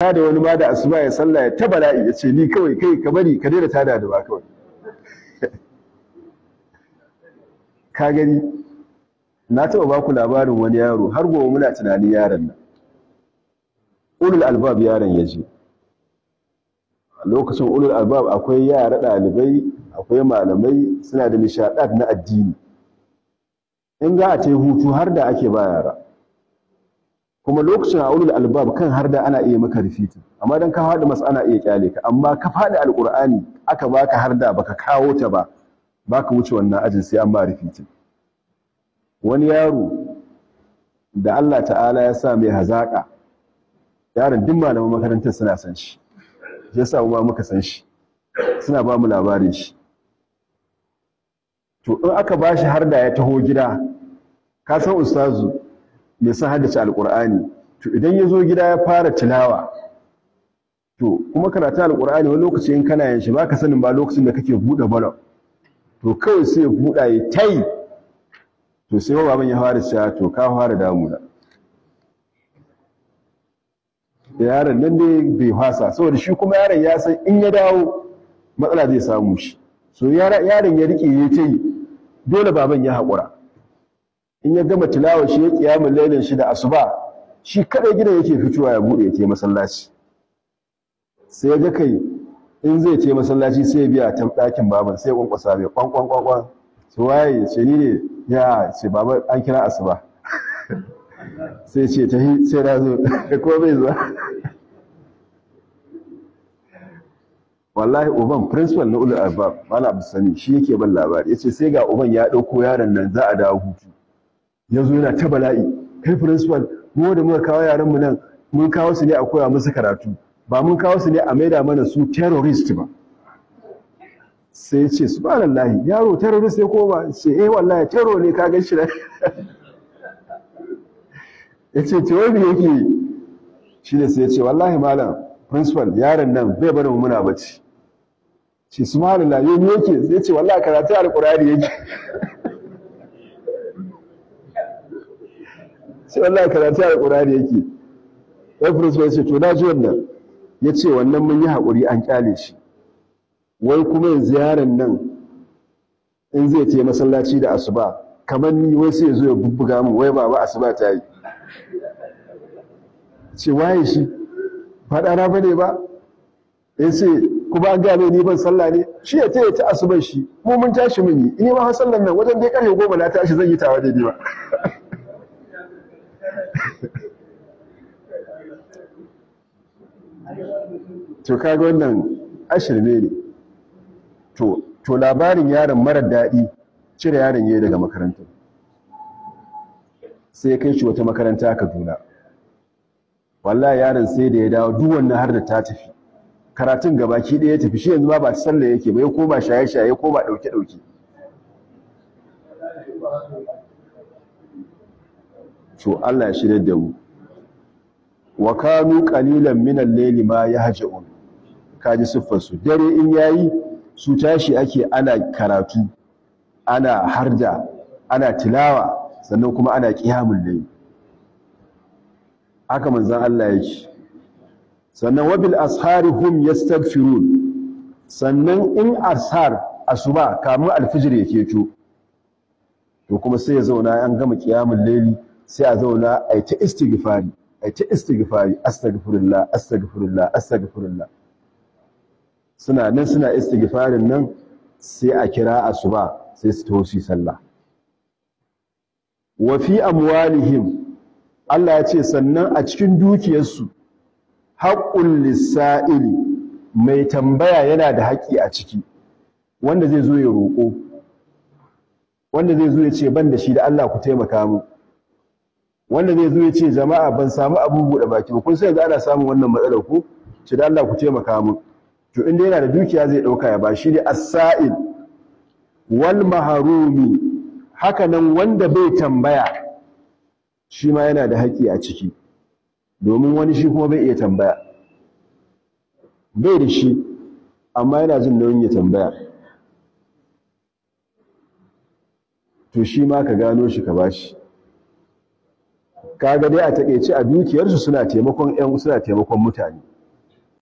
tada wani ma da asuba ya sallah ya ta bala'i, ya ce ni kawai kai ka bari ka daina tada da ba kawai. Ka gani, na taɓa ba ku labarin wani yaro, har gobe muna tunanin yaron nan. Ulul albab yaron ya je. A lokacin ulul albab akwai yara ɗalibai, akwai malamai, suna da nishaɗat na addini. In za a ce hutu har da ake ba yara. Kuma lokacin a ulul albab kan har da ana iya maka rifiti, amma dan ka faɗi masa ana iya kyale ka, amma ka faɗi alƙur'ani aka baka har da baka kawo ta ba, baka wuce wannan ajin sai an ma rifiti. Wani yaro da Allah ta'ala ya sa mai hazaƙa, yaron duk malaman makarantar suna san shi, ya sa ma muka san shi, suna ba mu labarin shi. To in aka ba shi har da ya taho gida, ka san ustazu mai san haddace alƙur'ani, to idan ya zo gida ya fara tilawa, to kuma karatun alƙur'ani wani lokaci in kana yin shi ba ka sanin ba lokacin da kake buɗe balon, to kawai sai ya buɗa ya tai, to sai baban ya fara cewa to ka fara damuna. Yaron nan dai bai fasa, saboda shi kuma yaron ya san in ya dawo matsala zai samu shi. So yaron ya rike ya tai, dole baban ya haƙura. In ya gama tilawa shi ya kiyamun lailin shi da asuba, shi kadai gidan yake fitowa ya bude ya ce masallaci. Sai ya ga kai in zai ce masallaci sai ya biya ta ɗakin baban, sai ya kwankwasa mai kwan kwan kwan kwan. Su waye ce ni ne, ya ce baba an kira asuba. Sai ce tahi sai na zo, ko bai zuwa. Wallahi uban principal na ulul albab Malam Abdulsami shi yake ban labari, yace sai ga uban ya dauko yaron nan za a dawo hutu. Yazo yana ta bala'i, kai principal, mu da muka kawo yaran mu nan mun kawo su ne a koya musu karatu, ba mun kawo su ne a maida mana su terrorist ba. Sai ce subhanallahi, yaro terrorist ne ko ba? Ce eh wallahi terror ne, ka gan shi da. Yace to wai me yake? Shi ne sai ya ce wallahi malam principal, yaron nan bai barin mu muna bacci. Ce subhanallah, yau me yake? Sai ce wallahi karatu alqur'ani yake. Sai wallahi karatu alqur'ani yake. Sai principal ya ce to na ji wannan. Yace wannan mun yi hakuri an kyale shi. Wai kuma yanzu yaron nan in zai je masallaci da asuba kamar ni, wai sai ya zo ya bubbuga mu, wai baba asuba ta yi. Ce waye shi? Ba ɗana bane ba. Yace kuma an gaya mai ni ban sallah ne, shi ya taya ta asuban shi, mu mun tashi mun yi, ni ma har sallan nan wajen dai karfe 10 na tashi zan yi tawa daidai ba. To kaga wannan ashirme ne. To labarin yaron marar daɗi, cire yaron yayi daga makarantar, sai ya kai shi wata makaranta Kaduna. Wallahi yaron sai da ya dawo duk wannan har da ta tafi, karatun gabaki ɗaya ya tafi. Shi yanzu ma ba sallah yake ba, ya koma shaye-shaye, ya koma ɗauke-ɗauke. To Allah ya shirya da mu. Wa kanu qalilan min al-layli ma yahja'un. Kaji siffar su, dare in yayi su tashi ake ana karatu, ana harda, ana tilawa, sannan kuma ana qiyamul layl. Haka manzon Allah yake. Sannan wabil ashari hum yastaghfirun. Sannan in ashar asuba kamun alfijir yake to, to kuma sai ya zauna an gama qiyamul layli, sai a zauna ai ta istighfari, ai ta istighfari, astaghfirullah, astaghfirullah, astaghfirullah. Suna nan suna istighfarin nan, sai a kira asuba sai su taho su sallah. Wa fi amwalihim, Allah ya ce sannan a cikin dukiyarsu haqqul lisa'ili, mai tambaya yana da haƙi a ciki, wanda zai zo ya roƙo, wanda zai zo ya ce ban da shi da Allah ku taimaka mu, wanda zai zo ya ce jama'a ban samu abu buɗe baki ba, kun sai yanzu ana samun wannan matsalar ku, ce da Allah ku taimaka mu. To inda yana da dukiya zai ɗauka ya ba shi ne as-sa'il. Wal mahrumi, haka nan wanda bai tambaya shi ma yana da haƙi a ciki, domin wani shi kuma bai iya tambaya, bai da shi amma yana jin nauyin ya tambaya, to shi ma ka gano shi ka bashi. Kaga dai a takeice a dukiyarsu suna taimakon ƴan, suna taimakon mutane.